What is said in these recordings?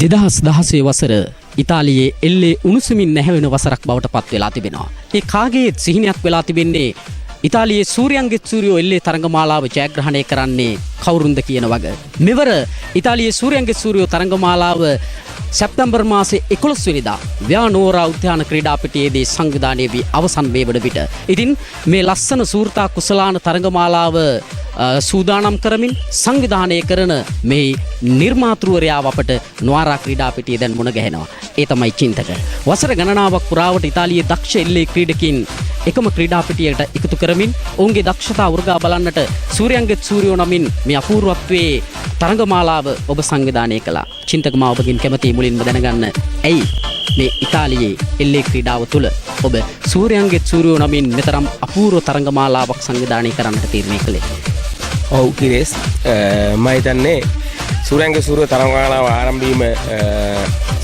2016 වසර ඉතාලියේ එල්ලේ උණුසුමින් නැහැවෙන වසරක් බවට පත් වෙලා තිබෙනවා. ඒ කාගේත් සිහිනයක් වෙලා තිබෙන්නේ ඉතාලියේ සූර්යයන්ගෙත් සූර්යෝ එල්ලේ තරඟමාලාව ජයග්‍රහණය කරන්නේ කවුරුන්ද කියන වග. මෙවර ඉතාලියේ සූර්යයන්ගෙත් සූර්යෝ තරඟමාලාව සැප්තැම්බර් මාසේ 11 වෙනිදා ව්‍යානෝරා උද්‍යාන ක්‍රීඩා පිටියේදී සංවිධානය වී අවසන් මේ වන විට. ඉතින් මේ ලස්සන සූර්තා කුසලාන තරඟමාලාව සූදානම් කරමින් සංවිධානය කරන මේ නිර්මාතෘවරයාව අපට නොආරා ක්‍රීඩා පිටියේ දැන් මුණ ගැහෙනවා. ඒ තමයි චින්තක. වසර ගණනාවක් පුරාවට ඉතාලියේ දක්ෂ එල්ලේ ක්‍රීඩකින් එකම ක්‍රීඩා පිටියකට එකතු කරමින් ඔවුන්ගේ දක්ෂතා උරගා බලන්නට සූර්යයන්ගෙත් සූර්යෝ නමින් මේ අපූර්වත්වයේ තරඟමාලාව ඔබ සංවිධානය කළා. චින්තක, මා ඔබගෙන් කැමතියි මුලින්ම දැනගන්න, ඇයි මේ ඉතාලියේ එල්ලේ ක්‍රීඩාව තුළ ඔබ සූර්යයන්ගෙත් සූර්යෝ නමින් මෙතරම් අපූර්ව තරඟමාලාවක් සංවිධානය කරන්නට තීරණය කළේ? ඔව් කිරේස්, මම හිතන්නේ සූර්යයන්ගේ සූර්ය තරඟමාලාව ආරම්භ වීම,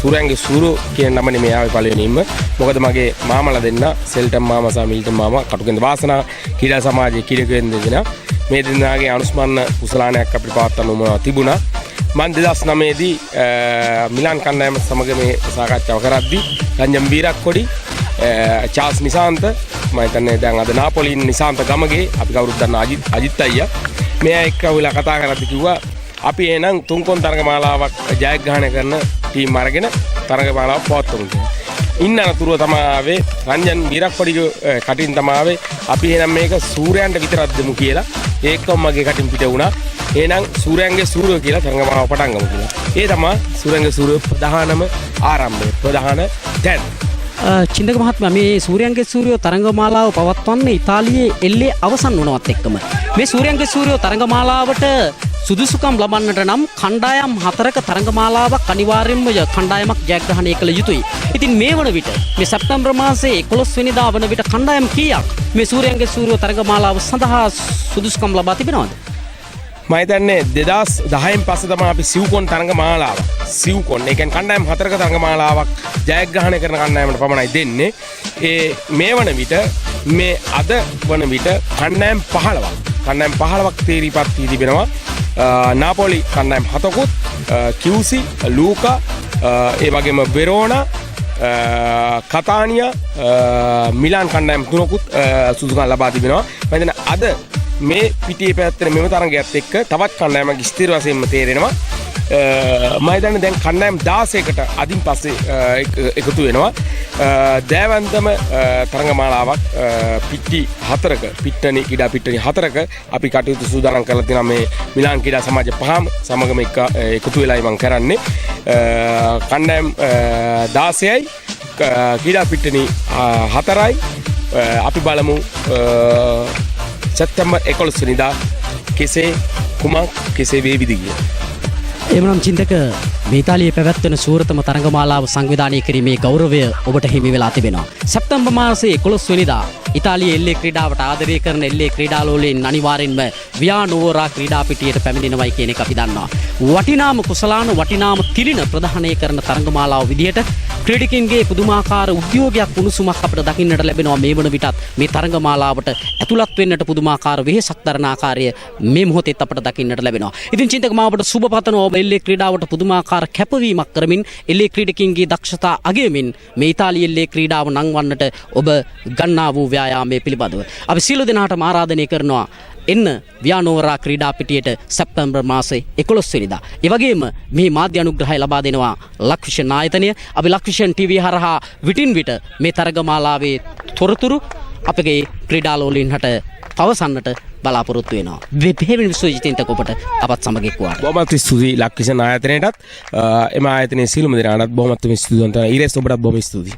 සූර්යයන්ගේ සූර්ය කියන නම නෙමෙයි ආවේ පළවෙනියෙන්ම. මොකද මගේ මාමලා දෙන්න, සෙල්ටන් මාමා සහ මිල්ටන් මාමා, කටුකෙන්ද වාසනා ක්‍රීඩා සමාජයේ ක්‍රීඩකයන් දෙදෙනා. මේ දෙන්නාගේ අනුස්මරණ කුසලානයක් අපිට පවත්වන්න උවමනාවක් තිබුණා. මං 2009 දී මිලාන් කණ්ඩායම සමග මේ සාකච්ඡාව කරද්දී රංජන් වීරක්කොඩි, චාල්ස් නිසාන්ත, මම හිතන්නේ දැන් අද නාපොලි ඉන්න නිසාන්ත ගමගේ, අපි කවුරුත් දන්න අජිත්, අජිත් අයියා, මේ අය එක්ක වෙලා කතා කරද්දී කිව්වා අපි එහෙනම් තුන්කොන් තරඟ මාලාවක් ජයග්‍රහණය කරන ටීම් අරගෙන තරඟ මාලාවක් පවත්වමු කියලා. ඉන්න අනතුරුව තමයි ආවේ රංජන් වීරක්කොඩිගේ කටින් තමයි ආවේ අපි එහෙනම් මේක සූර්යයන්ට විතරක් දෙමු කියලා. ඒකම මගේ කටින් පිට වුණා. එහෙනම් සූර්යයන්ගේ සූර්යෝ කියලා තරඟ මාලාව පටන් ගමු කියලා. ඒ තමයි සූර්යයන්ගේ සූර්යෝ ප්‍රධානම ආරම්භය, ප්‍රධාන තැන. චින්තක මහත්මයා, මේ සූර්යයන්ගේ සූර්යෝ තරඟමාලාව පවත්වන්නේ ඉතාලියේ එල්ලේ අවසන් වුණවත් එක්කම. මේ සූර්යයන්ගේ සූර්යෝ තරඟමාලාවට සුදුසුකම් ලබන්නට නම් කණ්ඩායම් හතරක තරඟමාලාවක් අනිවාර්යෙන්ම කණ්ඩායමක් ජයග්‍රහණය කළ යුතුයි. ඉතින් මේ වන විට, මේ සැප්තැම්බර් මාසයේ 11 වෙනිදා වන විට, කණ්ඩායම් කීයක් මේ සූර්යයන්ගේ සූර්යෝ තරඟමාලාව සඳහා සුදුසුකම් ලබා තිබෙනවද? මම හිතන්නේ 2010න් පස්සේ තමයි අපි සිව්කොන් තරඟ මාලාව, සිව්කොන්, ඒ කියන්නේ කණ්ඩායම් හතරක තරඟ මාලාවක් ජයග්‍රහණය කරන කණ්ඩායමට පමණයි දෙන්නේ. ඒ මේ වන විට, මේ අද වන විට කණ්ඩායම් 15ක්, කණ්ඩායම් 15ක් තේරීපත් වී තිබෙනවා. නාපොලි කණ්ඩායම් හතකුත්, කියුසි, ලූකා, ඒ වගේම වෙරෝනා, කතානියා, මිලාන් කණ්ඩායම් තුනකුත් සුදුසුකම් ලබා තිබෙනවා. මම හිතන්නේ අද මේ පිටියේ පැවැත්වෙන මෙම තරඟයත් එක්ක තවත් කණ්ඩායමක් ස්ථිර වශයෙන්ම තේරෙනවා. මම හිතන්නේ දැන් කණ්ඩායම් 16කට අදින් පස්සේ එකතු වෙනවා. දෑවැන්තම තරඟ මාලාවක් පිට්ටි හතරක, පිට්ටනි ක්‍රීඩා පිට්ටනි හතරක අපි කටයුතු සූදානම් කරලා තියෙනවා. මේ මිලාන් ක්‍රීඩා සමාජ පහම සමගම එක එකතු වෙලායි මං කරන්නේ. කණ්ඩායම් 16යි, ක්‍රීඩා පිට්ටනි හතරයි. අපි බලමු සැප්තැම්බර් 11 වෙනිදා කෙසේ කුමක් කෙසේ වේවිද කියලා. එමනම් චින්තක, මේ ඉතාලියේ පැවැත්වෙන සූරතම තරඟමාලාව සංවිධානය කිරීමේ ගෞරවය ඔබට හිමි වෙලා තිබෙනවා. සැප්තැම්බර් මාසයේ 11 වෙනිදා ඉතාලියේ එල්ලේ ක්‍රීඩාවට ආදරය කරන එල්ලේ ක්‍රීඩාලෝලීන් අනිවාර්යෙන්ම වියානෝරා ක්‍රීඩා පිටියට පැමිණෙනවයි කියන එක අපි දන්නවා. වටිනාම කුසලාන, වටිනාම තිළිණ ප්‍රදානය කරන තරඟමාලාව විදිහට ක්‍රීඩකින්ගේ පුදුමාකාර උද්‍යෝගයක්, උණුසුමක් අපට දකින්නට ලැබෙනවා. මේ වන විටත් මේ තරඟමාලාවට ඇතුළත් වෙන්නට පුදුමාකාර වෙහෙසක් දරන ආකාරය මේ මොහොතේත් අපට දකින්නට ලැබෙනවා. ඉතින් චින්තක, මා ඔබට සුබ පතනවා. ඔබ එල්ලේ ක්‍රීඩාවට පුදුමාකාර කැපවීමක් කරමින්, එල්ලේ ක්‍රීඩකින්ගේ දක්ෂතා අගයමින් මේ ඉතාලි එල්ලේ ක්‍රීඩාව නංවන්නට ඔබ ගන්නා වූ ව්‍යායාමය පිළිබඳව. අපි සියලු දෙනාටම ආරාධනය කරනවා එන්න ව්‍යානෝරා ක්‍රීඩා පිටියට සැප්තැම්බර් මාසේ 11 වෙනිදා. ඒ වගේම මේ මාධ්‍ය අනුග්‍රහය ලබා දෙනවා ලක්විෂන් ආයතනය. අපි ලක්විෂන් ටීවී හරහා විටින් විට මේ තරගමාලාවේ තොරතුරු අපගේ ක්‍රීඩාලෝලීන්හට පවසන්නට බලාපොරොත්තු වෙනවා. බෙහෙවින් ස්තුතියි චින්තක, ඔබට අපත් සමග එක්වුවාට. බොහොමත් ස්තුතියි ලක්විෂන් ආයතනයටත්, එම ආයතනයේ සියලුම දෙනාටත් බොහොමත් ස්තුතිවන්ත වෙනවා. ඊරේස්, ඔබටත් බොහොම ස්තුතියි.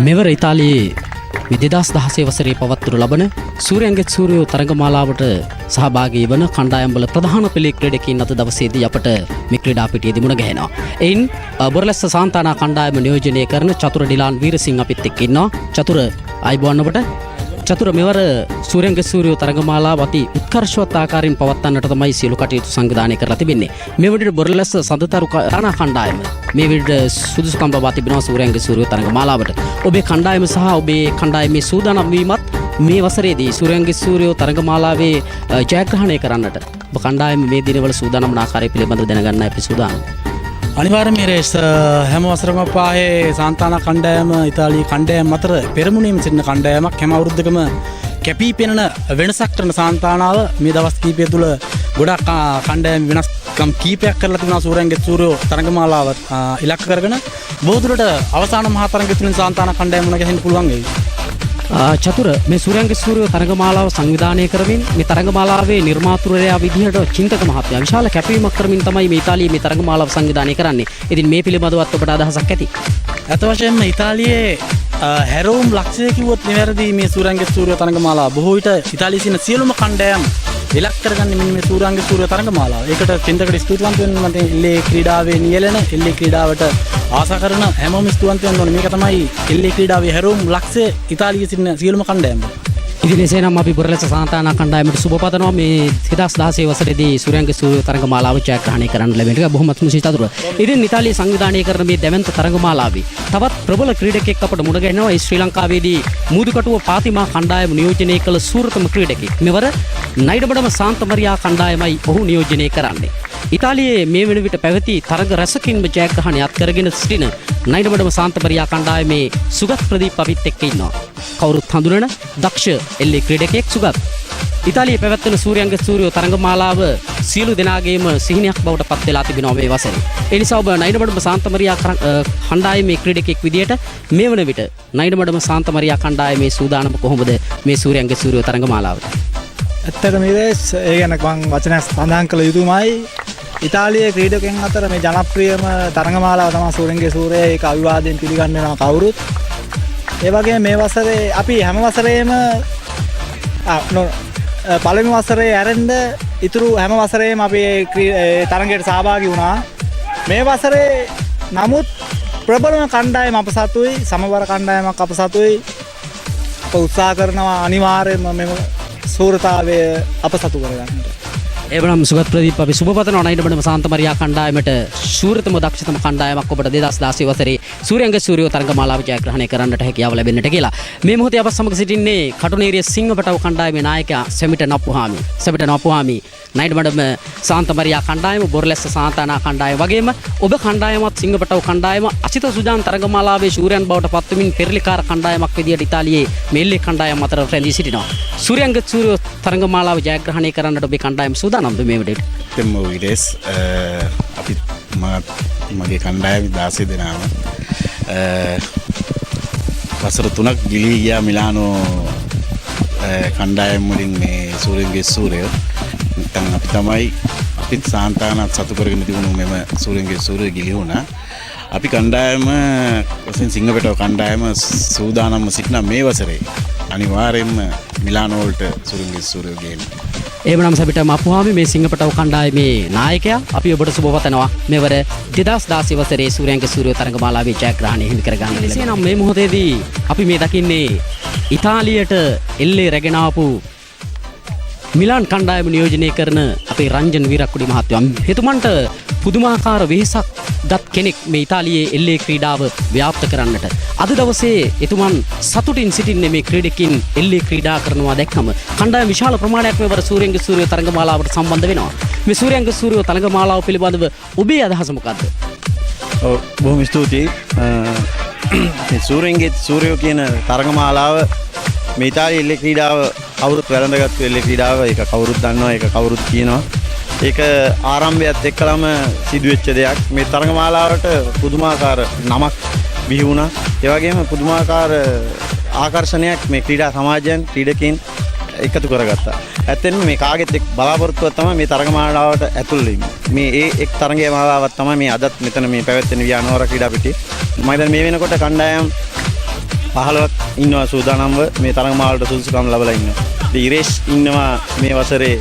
මෙවර ඉතාලියේ මේ 2016 වසරේ පවත්වනු ලබන සූර්යයන්ගෙත් සූර්යෝ තරඟමාලාවට සහභාගී වන කණ්ඩායම්වල ප්‍රධාන පෙළේ ක්‍රීඩකයින් අද දවසේදී අපට මේ ක්‍රීඩා පිටියේදී මුණ ගැහෙනවා. එයින් බොරලැස්ස සාන්තානා කණ්ඩායම නියෝජනය කරන චතුර ඩිලාන් වීරසිංහ අපිත් එක්ක ඉන්නවා. චතුර, ආයුබෝවන් ඔබට. චතුර, මෙවර සූර්යයන්ගේ සූර්යෝ තරඟමාලාව අති උත්කර්ෂවත් ආකාරයෙන් පවත්වන්නට තමයි සියලු කටයුතු සංවිධානය කරලා තිබෙන්නේ. මේ විදිහට බොරලැස්ස සඳතරු තානා කණ්ඩායම මේ විදිහට සුදුසුකම් ලබා තිබෙනවා සූර්යයන්ගේ සූර්යෝ තරඟමාලාවට. ඔබේ කණ්ඩායම සහ ඔබේ කණ්ඩායමේ සූදානම් වීමත් මේ වසරේදී සූර්යයන්ගේ සූර්යෝ තරඟමාලාවේ ජයග්‍රහණය කරන්නට ඔබ කණ්ඩායම මේ දිනවල සූදානම් වන ආකාරය පිළිබඳව දැනගන්න අපි සූදානම්. අනිවාර්යයෙන්ම රේස් හැම වසරකම පාහේ සාන්තානා කණ්ඩායම ඉතාලිය කණ්ඩායම අතර පෙරමුණේම සිටින කණ්ඩායමක්. හැම අවුරුද්දකම කැපී පෙනෙන වෙනසක් කරන සාන්තානාව මේ දවස් කීපය තුළ ගොඩක් කණ්ඩායම් වෙනස්කම් කීපයක් කරලා තිබුණා. සූරයන්ගේ සූර්යෝ තරඟමාලාව ඉලක්ක කරගෙන බොහෝ දුරට අවසාන මහා තරඟය තුළින් සාන්තානා කණ්ඩායම මුණ ගැහෙන්න පුළුවන් වෙයි. චතුර, මේ සූර්යංග සූර්යෝ තරඟමාලාව සංවිධානය කරමින් මේ තරඟමාලාවේ නිර්මාතෘවරයා විදිහට චින්තක මහත්මයා විශාල කැපවීමක් කරමින් තමයි මේ ඉතාලියේ මේ තරඟමාලාව සංවිධානය කරන්නේ. ඉතින් මේ පිළිබඳවත් ඔබට අදහසක් ඇති? ඇත වශයෙන්ම ඉතාලියේ හැරවුම් ලක්ෂ්‍ය කිව්වොත් නිවැරදි මේ සූර්යංග සූර්ය තරඟමාලාව. බොහෝ විට ඉතාලියේ සිටින සියලුම කණ්ඩායම් ඉලක්ක කරගන්නේ මෙන්න මේ සූර්යංග සූර්ය තරඟමාලාව. ඒකට චින්තකට ස්තුතිවන්ත වෙන්න මම එල්ලේ ක්‍රීඩාවේ නියැලෙන, එල්ලේ ක්‍රීඩාවට ආසා කරන හැමෝම ස්තුතිවන්ත වෙන්න ඕනේ. මේක තමයි එල්ලේ ක්‍රීඩාවේ හැරවුම් ලක්ෂ්‍ය ඉතාලියේ සිටින සියලුම කණ්ඩායම්. ඉතින් එසේනම් අපි බොරලැස්ස සාන්තානා කණ්ඩායමට සුබ පතනවා මේ 2016 වසරේදී සූර්යංග සූර්ය තරඟමාලාව ජයග්‍රහණය කරන්න ලැබෙන එක. බොහොමත්ම චතුර. ඉතින් ඉතාලිය සංවිධානය කරන මේ දැවැන්ත තරඟමාලාවේ තවත් ප්‍රබල ක්‍රීඩකෙක් අපට මුණ ගැහෙනවා. ඒ ශ්‍රී ලංකාවේදී මූදුකටුව පාතිමා කණ්ඩායම නියෝජනය කළ සූරතම ක්‍රීඩකෙක්. මෙවර නයිඩබඩම සාන්තමරියා කණ්ඩායමයි ඔහු නියෝජනය කරන්නේ. ඉතාලියේ මේ වෙන විට පැවති තරඟ රැසකින්ම ජයග්‍රහණය අත්කරගෙන සිටින නයිඩබඩම සාන්තමරියා කණ්ඩායමේ සුගත් ප්‍රදීප් අපිත් එක්ක ඉන්නවා. කවුරුත් හඳුනන දක්ෂ එල්ලේ ක්‍රීඩකයෙක් සුගත්. ඉතාලියේ පැවැත්වෙන සූර්යංග සූර්යෝ තරඟමාලාව සියලු දෙනාගේම සිහිනයක් බවට පත් වෙලා තිබෙනවා මේ වසරේ. ඒ නිසා ඔබ නයිඩබඩම සාන්තමරියා කණ්ඩායමේ ක්‍රීඩකයෙක් විදියට මේ වන විට නයිඩබඩම සාන්තමරියා කණ්ඩායමේ සූදානම කොහොමද මේ සූර්යංග සූර්යෝ තරඟමාලාවට? ඇත්තටම ඉරේස් ඒ ගැන මං වචනයක් සඳහන් කළ යුතුමයි. ඉතාලියේ ක්‍රීඩකයන් අතර මේ ජනප්‍රියම තරඟමාලාව තමයි සූර්යංග සූර්යය. ඒක අවිවාදයෙන් පිළිගන්න වෙනවා කවුරුත්. ඒ වගේම මේ වසරේ අපි හැම වසරේම පළවෙනි වසරේ ඇරෙන්න ඉතුරු හැම වසරේම අපි ඒ තරඟයට සහභාගී වුණා. මේ වසරේ නමුත් ප්‍රබලම කණ්ඩායම අප සතුයි, සමබර කණ්ඩායමක් අප සතුයි. අප උත්සාහ කරනවා අනිවාර්යයෙන්ම මෙම සූරතාවය අප සතු කරගන්නට. එවනම් සුගත් ප්‍රදීප් අපි සුබ පතනවා නයිඩබඩම සාන්තමරියා කණ්ඩායමට ශූරතම දක්ෂතම කණ්ඩායමක් ඔබට 2016 වසරේ සූර්යංග සූර්යෝ තරඟමාලාව ජයග්‍රහණය කරන්නට හැකියාව ලැබෙන්නට කියලා. මේ මොහොතේ අප සමග සිටින්නේ කටුනේරිය සිංහපටව කණ්ඩායමේ නායකයා සෙමිට නප්පුහාමි. සෙමිට නප්පුහාමි, නයිඩබඩම සාන්තමරියා කණ්ඩායම, බොරලැස්ස සාන්තානා කණ්ඩායම වගේම ඔබ කණ්ඩායමත් සිංහපටව කණ්ඩායම අසිත සුජාන් තරඟමාලාවේ ශූරයන් බවට පත්වමින් පෙරලිකාර කණ්ඩායමක් විදියට ඉතාලියේ මෙල්ලේ කණ්ඩායම් අතර රැඳී සිටිනවා. සූර්යංග සූර්යෝ තරඟමාලාව ජයග්‍රහණය කරන්නට ඔබේ කණ්ඩායම සූදානම් මේ විදියට? එතෙන්ම විරේස් අපි මගේ කණ්ඩායම 16 දෙනාම වසර 3ක් ගිලී ගියා මිලානෝ කණ්ඩායම් වලින් මේ සූර්යන්ගේ සූර්යෝ. නැත්නම් අපි තමයි අපිත් සාන්තානත් සතු කරගෙන තිබුණු මෙම සූර්යන්ගේ සූර්යෝ ගිලී වුණා. අපි කණ්ඩායම වශයෙන් සිංහපටව කණ්ඩායම සූදානම්ව සිටින මේ වසරේ අනිවාර්යයෙන්ම මිලානෝ වලට සූර්යන්ගේ සූර්යෝ ගේන්න. එහෙමනම් සබිට මපුහාමි මේ සිංහපටව කණ්ඩායමේ නායකයා අපි ඔබට සුබ පතනවා මෙවර 2016 වසරේ සූර්යංග සූර්යෝ තරඟමාලාවේ ජයග්‍රහණය හිමි කරගන්න. එසේනම් මේ මොහොතේදී අපි මේ දකින්නේ ඉතාලියට එල්ලේ රැගෙන ආපු මිලාන් කණ්ඩායම නියෝජනය කරන අපේ රංජන් වීරක්කුඩි මහත්තයා. එතුමන්ට පුදුමාකාර වෙහෙසක් ගත් කෙනෙක් මේ ඉතාලියේ එල්ලේ ක්‍රීඩාව ව්‍යාප්ත කරන්නට. අද දවසේ එතුමන් සතුටින් සිටින්නේ මේ ක්‍රීඩකින් එල්ලේ ක්‍රීඩා කරනවා දැක්කම. කණ්ඩායම විශාල ප්‍රමාණයක් මෙවර සූර්යංග සූර්ය තරඟමාලාවට සම්බන්ධ වෙනවා. මේ සූර්යංග සූර්ය තරඟමාලාව පිළිබඳව ඔබේ අදහස මොකද්ද? ඔව්, බොහොම ස්තුතියි. මේ සූර්යංගේ සූර්යෝ කියන තරඟමාලාව මේ ඉතාලියේ එල්ලේ ක්‍රීඩාව කවුරුත් වැළඳගත්තු එල්ලේ ක්‍රීඩාව. ඒක කවුරුත් දන්නවා, ඒක කවුරුත් කියනවා. ඒක ආරම්භයත් එක්කලම සිදුවෙච්ච දෙයක්. මේ තරඟමාලාවට පුදුමාකාර නමක් බිහි වුණා. ඒ වගේම පුදුමාකාර ආකර්ෂණයක් මේ ක්‍රීඩා සමාජයන් ක්‍රීඩකයින් එකතු කරගත්තා. ඇත්තෙන්ම මේ කාගෙත් එක් බලාපොරොත්තුවක් තමයි මේ තරඟමාලාවට ඇතුල් වීම. මේ ඒ එක් තරඟමාලාවක් තමයි මේ අදත් මෙතන මේ පැවැත්වෙන වියානෝර ක්‍රීඩා පිටියේ. මම හිතන්නේ මේ වෙනකොට කණ්ඩායම් 15ක් ඉන්නවා සූදානම්ව මේ තරඟමාලාවට සුදුසුකම් ලැබලා ඉන්නවා. ඉතින් ඉරේෂ් ඉන්නවා මේ වසරේ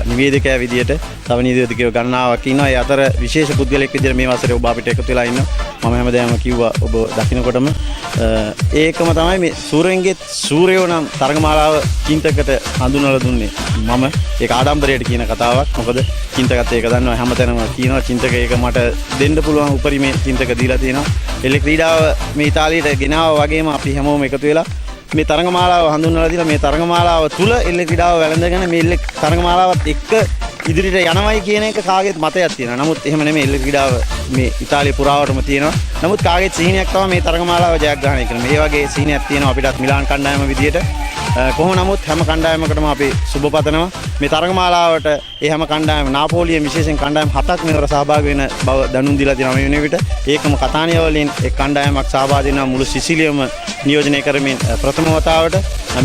නිවේදකයා විදියට, තව නිවේදකයෝ ගණනාවක් ඉන්නවා. ඒ අතර විශේෂ පුද්ගලෙක් විදියට මේ වසරේ ඔබ අපිට එකතු වෙලා ඉන්නවා. මම හැමදාම කිව්වා ඔබ දකින්නකොටම ඒකම තමයි මේ සූර්යන්ගේ සූර්යෝ නම් තරඟමාලාව චින්තකට හඳුන්වලා දුන්නේ මම. ඒක ආඩම්බරයට කියන කතාවක්. මොකද චින්තකත් ඒක දන්නවා, හැමතැනම කියනවා චින්තක ඒක මට දෙන්න පුළුවන් උපරිමේ චින්තක දීලා තියෙනවා. එල්ල ක්‍රීඩාව මේ ඉතාලියට ගෙනාවා වගේම අපි හැමෝම එකතු වෙලා මේ තරඟමාලාව හඳුන්වලා දීලා මේ තරඟමාලාව තුල එල්ල ක්‍රීඩාව වැළඳගෙන මේ එල්ල තරඟමාලාවත් එක්ක ඉදිරියට යනවයි කියන එක කාගේත් මතයක් තියෙනවා. නමුත් එහෙම නෙමෙයි එල්ලේ ක්‍රීඩාව මේ ඉතාලිය පුරාවටම තියෙනවා. නමුත් කාගේත් සිහිනයක් තමයි මේ තරගමාලාව ජයග්‍රහණය කරන. මේ වගේ සිහිනයක් තියෙනවා අපිටත් මිලාන් කණ්ඩායම විදියට. කොහොම නමුත් හැම කණ්ඩායමකටම අපි සුබ පතනවා. මේ තරගමාලාවට ඒ හැම කණ්ඩායම නාපෝලියේ විශේෂයෙන් කණ්ඩායම් 7ක් මෙවර සහභාගී වෙන බව දැනුම් දීලා තියෙනවා මේ වෙන විට. ඒකම කතානිය වලින් එක් කණ්ඩායමක් සහභාගී වෙනවා මුළු සිසිලියම නියෝජනය කරමින් ප්‍රථම වතාවට.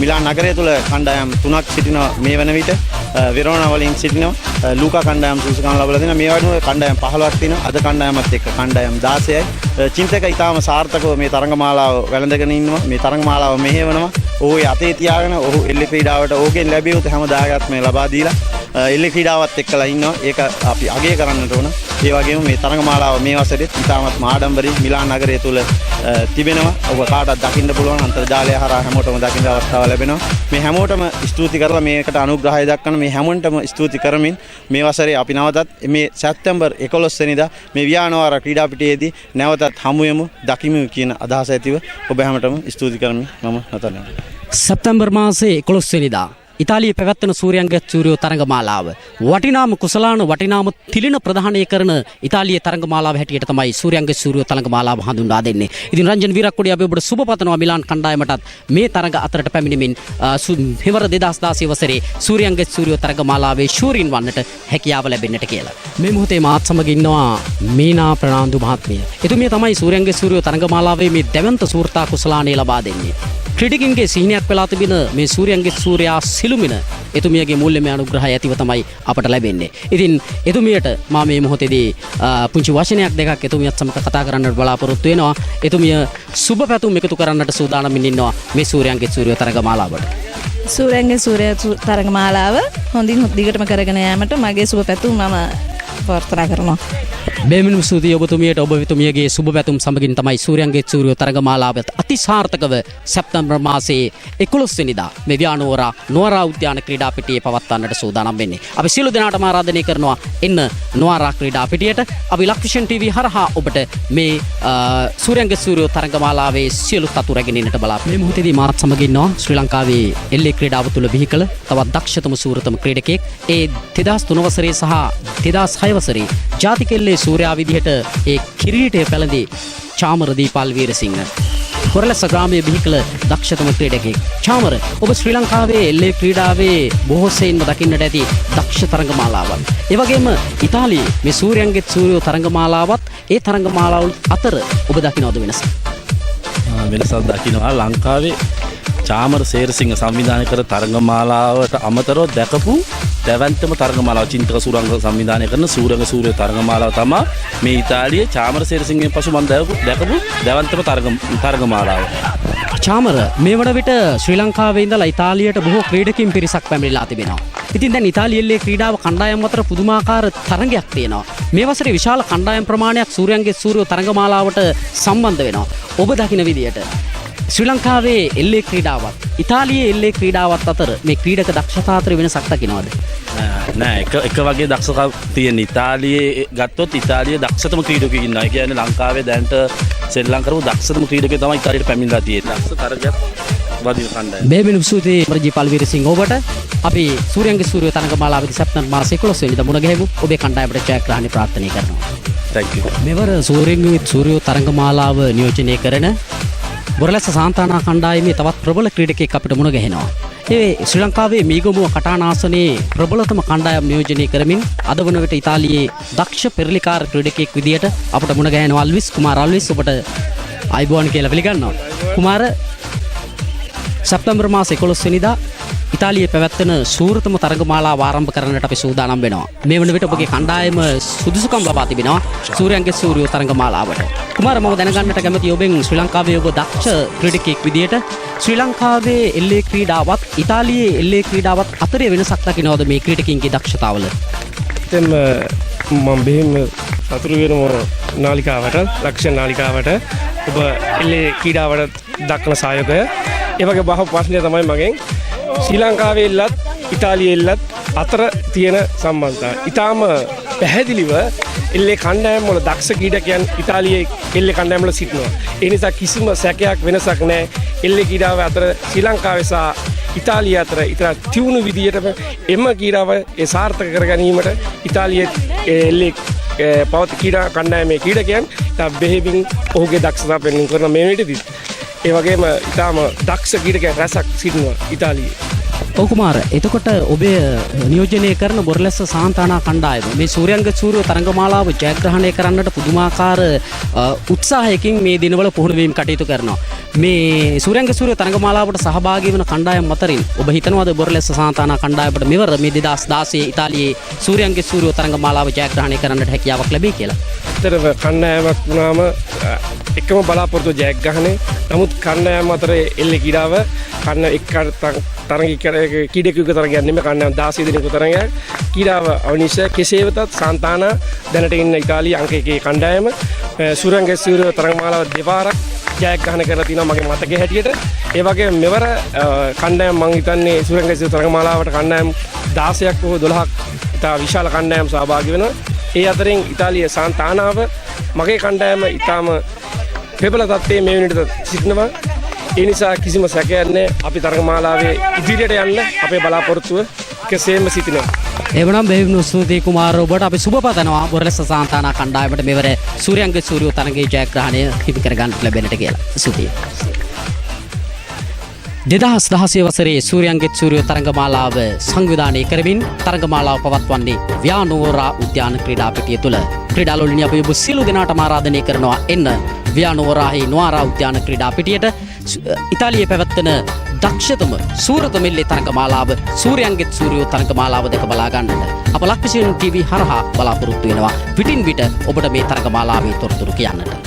මිලාන් නගරය තුල කණ්ඩායම් 3ක් සිටිනවා මේ වන විට. වෙරෝනා වලින් සිටිනවා. ලූකා කණ්ඩායම සුදුසුකම් ලැබලා තියෙනවා. මේ වගේම කණ්ඩායම් 15ක් තියෙනවා. අද කණ්ඩායමත් එක්ක කණ්ඩායම් 16යි. චින්තක ඉතාම සාර්ථකව මේ තරඟමාලාව වැළඳගෙන ඉන්නවා. මේ තරඟමාලාව මෙහෙයවනවා. ඔහු අතේ තියාගෙන ඔහු එල්ලේ ක්‍රීඩාවට ඔහුගෙන් ලැබිය යුතු හැම දායකත්වයක්ම ලබා දීලා එල්ලේ ක්‍රීඩාවත් එක්කලා ඉන්නවා. ඒක අපි අගය කරන්නට ඕන. ඒ වගේම මේ තරඟමාලාව මේ වසරේත් ඉතාමත්ම ආඩම්බරින් මිලාන් නගරය තුල තිබෙනවා. ඔබ කාටවත් දකින්න පුළුවන් අන්තර්ජාලය හරහා හැමෝටම දකින්න අවස්ථාව ලැබෙනවා. මේ හැමෝටම ස්තුති කරලා මේකට අනුග්‍රහය දක්වන මේ හැමෝටම ස්තුති කරමින් මේ වසරේ අපි නැවතත් මේ සැප්තැම්බර් 11 වෙනිදා මේ වියානෝවාර ක්‍රීඩා පිටියේදී නැවතත් හමු වෙමු, දකිමු කියන අදහස ඇතිව ඔබ හැමෝටම ස්තුති කරමින් මම නතර වෙනවා. සැප්තැම්බර් මාසයේ 11 වෙනිදා ඉතාලියේ පැවැත්වෙන සූර්යංග සූර්යෝ තරඟමාලාව වටිනාම කුසලාන වටිනාම තිලින ප්‍රදානය කරන ඉතාලියේ තරඟමාලාව හැටියට තමයි සූර්යංග සූර්යෝ තරඟමාලාව හඳුන්වා දෙන්නේ. ඉතින් රංජන් වීරක්කොඩි අපි ඔබට සුබ පතනවා මිලාන් කණ්ඩායමටත් මේ තරඟ අතරට පැමිණෙමින් මෙවර 2016 වසරේ සූර්යංග සූර්යෝ තරඟමාලාවේ ශූරීන් වන්නට හැකියාව ලැබෙන්නට කියලා. මේ මොහොතේ මාත් සමග ඉන්නවා මීනා ප්‍රනාන්දු මහත්මිය. එතුමිය තමයි සූර්යංග සූර්යෝ තරඟමාලාවේ මේ දැවැන්ත සූර්තා කුසලානය ලබා දෙන්නේ. ක්‍රීඩකින්ගේ සිහිනයක් වෙලා තිබෙන මේ සූර්යංග සූර්යා සිළුමින එතුමියගේ මූල්‍යමය අනුග්‍රහය ඇතිව තමයි අපට ලැබෙන්නේ. ඉතින් එතුමියට මා මේ මොහොතේදී පුංචි වචනයක් දෙකක් එතුමියත් සමග කතා කරන්නට බලාපොරොත්තු වෙනවා. එතුමිය සුබ පැතුම් එකතු කරන්නට සූදානම්ින් ඉන්නවා මේ සූර්යංග සූර්ය තරගමාලාවට. සූර්යංග සූර්ය තරගමාලාව හොඳින් දිගටම කරගෙන යාමට මගේ සුබ පැතුම් මම ප්‍රාර්ථනා කරනවා. බෙහෙවින්ම ස්තුතියි ඔබතුමියට. ඔබතුමියගේ සුබ පැතුම් සමගින් තමයි සූර්යංග සූර්ය තරගමාලාවත් අතිසාර්ථකව සැප්තැම්බර් මාසයේ 11 වෙනිදා මේ ව්‍යානෝරා නොවරා උද්‍යාන ක්‍රීඩා පිටියේ පවත්වන්නට සූදානම් වෙන්නේ. අපි සියලු දෙනාටම ආරාධනය කරනවා එන්න නොවරා ක්‍රීඩා පිටියට. අපි ලක්විෂන් ටීවී හරහා ඔබට මේ සූර්යංග සූර්ය තරගමාලාවේ සියලු තතු රැගෙන එන්නට බලාපොරොත්තු. මේ මොහොතේදී මාත් සමග ඉන්නවා ශ්‍රී ලංකාවේ එල්ලේ ක්‍රීඩාව තුළ බිහි කළ තවත් දක්ෂතම සූරතම ක්‍රීඩකයෙක්. ඒ 2003 වසරේ සහ 2006 වසරේ ජාතික එල්ලේ සූර්යා විදිහට ඒ කිරීටය පැළඳි චාමර දීපාල් වීරසිංහ. කොරලස ග්‍රාමයේ බිහි කළ දක්ෂතම ක්‍රීඩකයෙක්. චාමර, ඔබ ශ්‍රී ලංකාවේ එල්ලේ ක්‍රීඩාවේ බොහෝ සෙයින්ම දකින්නට ඇති දක්ෂ තරඟමාලාවක්. ඒ වගේම ඉතාලියේ මේ සූර්යංගෙත් සූර්යෝ තරඟමාලාවත් ඒ තරඟමාලාවල් අතර ඔබ දකින්නවද වෙනස? වෙනසක් දකින්නවා. ලංකාවේ චාමර සේරසිංහ සංවිධානය කර තරඟමාලාවට අමතරව දැකපු දැවැන්තම තරඟමාලාව චින්තක සුරංග සංවිධානය කරන සූරංග සූර්ය තරඟමාලාව තමයි මේ ඉතාලියේ චාමර සේරසිංහෙන් පසු මම දැකපු දැවැන්තම තරඟමාලාව. චාමර, මේ වන විට ශ්‍රී ලංකාවේ ඉඳලා ඉතාලියට බොහෝ ක්‍රීඩකින් පිරිසක් පැමිණිලා තිබෙනවා. ඉතින් දැන් ඉතාලියේ ක්‍රීඩාව කණ්ඩායම් අතර පුදුමාකාර තරඟයක් තියෙනවා. මේ වසරේ විශාල කණ්ඩායම් ප්‍රමාණයක් සූර්යංගේ සූර්ය තරඟමාලාවට සම්බන්ධ වෙනවා. ඔබ දකින විදියට ශ්‍රී ලංකාවේ එල්ලේ ක්‍රීඩාවත් ඉතාලියේ එල්ලේ ක්‍රීඩාවත් අතර මේ ක්‍රීඩක දක්ෂතා අතර වෙනසක් දකින්නවද? නෑ, එක වගේ දක්ෂකම් තියෙන. ඉතාලියේ ගත්තොත් ඉතාලියේ දක්ෂතම ක්‍රීඩකයෙක් ඉන්නවා. ඒ කියන්නේ ලංකාවේ දැනට සෙල්ලම් කරපු දක්ෂතම ක්‍රීඩකයෙක් තමයි ඉතාලියට පැමිණලා තියෙන්නේ. දක්ෂ තරගයක් වදින කණ්ඩායම. බෙහෙවින්ම ස්තුතියි රජීපාල් වීරසිංහ ඔබට. අපි සූර්යංග සූර්ය තරඟමාලාවේදී සැප්තැම්බර් මාසයේ 11 වෙනිදා මුණ ගැහෙමු. ඔබේ කණ්ඩායමට ජයග්‍රහණය ප්‍රාර්ථනා කරනවා. Thank you. මෙවර සූර්යංග සූර්ය තරඟමාලාව නියෝජනය කරන බොරලැස්ස සාන්තානා කණ්ඩායමේ තවත් ප්‍රබල ක්‍රීඩකයෙක් අපිට මුණ ගැහෙනවා. ඒ ශ්‍රී ලංකාවේ මීගමුව කටානාසනයේ ප්‍රබලතම කණ්ඩායම් නියෝජනය කරමින් අද වන විට ඉතාලියේ දක්ෂ පෙරලිකාර ක්‍රීඩකයෙක් විදියට අපට මුණ ගැහෙනවා අල්විස් කුමාර. අල්විස්, ඔබට ආයුබෝවන් කියලා පිළිගන්නවා. කුමාර, සැප්තැම්බර් මාස 11 වෙනිදා ඉතාලියේ පැවැත්වෙන සූරතම තරඟමාලාව ආරම්භ කරන්නට අපි සූදානම් වෙනවා. මේ වන විට ඔබගේ කණ්ඩායම සුදුසුකම් ලබා තිබෙනවා සූර්යංගේ සූර්යෝ තරඟමාලාවට. කුමාර, මම දැනගන්නට කැමතියි ඔබෙන් ශ්‍රී ලංකාවේ ඔබ දක්ෂ ක්‍රීඩකයෙක් විදියට ශ්‍රී ලංකාවේ එල්ලේ ක්‍රීඩාවත් ඉතාලියේ එල්ලේ ක්‍රීඩාවත් අතරේ වෙනසක් දකින්නවද මේ ක්‍රීඩකින්ගේ දක්ෂතාවල? ඇත්තටම මම බෙහෙම සතුටු වෙනවා නාලිකාවට, ලක්ෂණ නාලිකාවට ඔබ එල්ලේ ක්‍රීඩාවට දක්වන සහයෝගය. ඒ වගේ බහු ප්‍රශ්නය තමයි මගෙන් ශ්‍රී ලංකාවේ එල්ලත් ඉතාලියේ එල්ලත් අතර තියෙන සම්බන්ධතාවය. ඉතාම පැහැදිලිව එල්ලේ කණ්ඩායම් වල දක්ෂ ක්‍රීඩකයන් ඉතාලියේ එල්ලේ කණ්ඩායම් වල සිටිනවා. ඒ නිසා කිසිම සැකයක් වෙනසක් නැහැ. එල්ලේ ක්‍රීඩාව අතර ශ්‍රී ලංකාවේ සහ ඉතාලිය අතර ඉතා තියුණු විදියටම එම ක්‍රීඩාව ඒ සාර්ථක කර ගැනීමට ඉතාලියේ එල්ලේ පවත ක්‍රීඩා කණ්ඩායමේ ක්‍රීඩකයන් ඉතා බෙහෙවින් ඔහුගේ දක්ෂතා පෙන්වීම කරන මේ විදිහට. ඒ වගේම ඉතාම දක්ෂ ක්‍රීඩකයන් රැසක් සිටිනවා ඉතාලියේ. ඔව් කුමාර, එතකොට ඔබේ නියෝජනය කරන බොරලැස්ස සාන්තානා කණ්ඩායම මේ සූර්යංග සූර්ය තරඟමාලාව ජයග්‍රහණය කරන්නට පුදුමාකාර උත්සාහයකින් මේ දිනවල පුහුණු වීම කටයුතු කරනවා. මේ සූර්යංග සූර්ය තරඟමාලාවට සහභාගී වන කණ්ඩායම් අතරින් ඔබ හිතනවාද බොරලැස්ස සාන්තානා කණ්ඩායමට මෙවර මේ 2016 ඉතාලියේ සූර්යංග සූර්ය තරඟමාලාව ජයග්‍රහණය කරන්නට හැකියාවක් ලැබෙයි කියලා? ඇත්තටම කණ්ඩායමක් වුණාම එකම බලාපොරොත්තු ජයග්‍රහණය. නමුත් කණ්ඩායම් අතර එල්ලේ ක්‍රීඩාව කන්න එක් තරඟ ක්‍රීඩකයෙකුගේ තරගයක් නෙමෙයි, කණ්ඩායම් 16 දෙනෙකුගේ තරගයක්. ක්‍රීඩාව අවනිශ්චය. කෙසේ වෙතත් සාන්තානා දැනට ඉන්න ඉතාලිය අංක 1 කණ්ඩායම සූර්යංග සූර්ය තරඟමාලාව දෙවාරක් ජයග්‍රහණය කරලා තිනවා මගේ මතකයේ හැටියට. ඒ වගේම මෙවර කණ්ඩායම් මං හිතන්නේ සූර්යංග සූර්ය තරඟමාලාවට කණ්ඩායම් 16ක් හෝ 12ක් ඉතා විශාල කණ්ඩායම් සහභාගී වෙනවා. ඒ අතරින් ඉතාලිය සාන්තානාව මගේ කණ්ඩායම ඉතාම ප්‍රබල තත්ත්වයේ මේ වෙනකොට සිටිනවා. ඒ නිසා කිසිම සැකයක් නැහැ, අපි තරඟමාලාවේ ඉදිරියට යන්න අපේ බලාපොරොත්තුව එකසේම සිටිනවා. එවනම් බෙහෙවින්ම ස්තුතියි කුමාර, ඔබට අපි සුබ පතනවා බොරලැස්ස සාන්තානා කණ්ඩායමට මෙවර සූර්යංග සූර්ය තරගයේ ජයග්‍රහණය හිමි කර ගන්නට ලැබෙන්නට කියලා. ස්තුතියි. 2016 වසරේ සූර්යංගෙත් සූර්ය තරඟමාලාව සංවිධානය කරමින් තරඟමාලාව පවත්වන්නේ ව්‍යානෝරා උද්‍යාන ක්‍රීඩා පිටිය තුළ. ක්‍රීඩාලෝලිනි අපි ඔබ සියලු දෙනාටම ආරාධනය කරනවා එන්න ව්‍යානෝරාහි නොආරා උද්‍යාන ක්‍රීඩා පිටියට ඉතාලියේ පැවැත්වෙන දක්ෂතම සූරතම එල්ලේ තරඟමාලාව සූර්යංගෙත් සූර්යෝ තරඟමාලාව දැක බලා ගන්නට. අප ලක්විෂන් ටීවී හරහා බලාපොරොත්තු වෙනවා විටින් විට ඔබට මේ තරඟමාලාවේ තොරතුරු කියන්නට.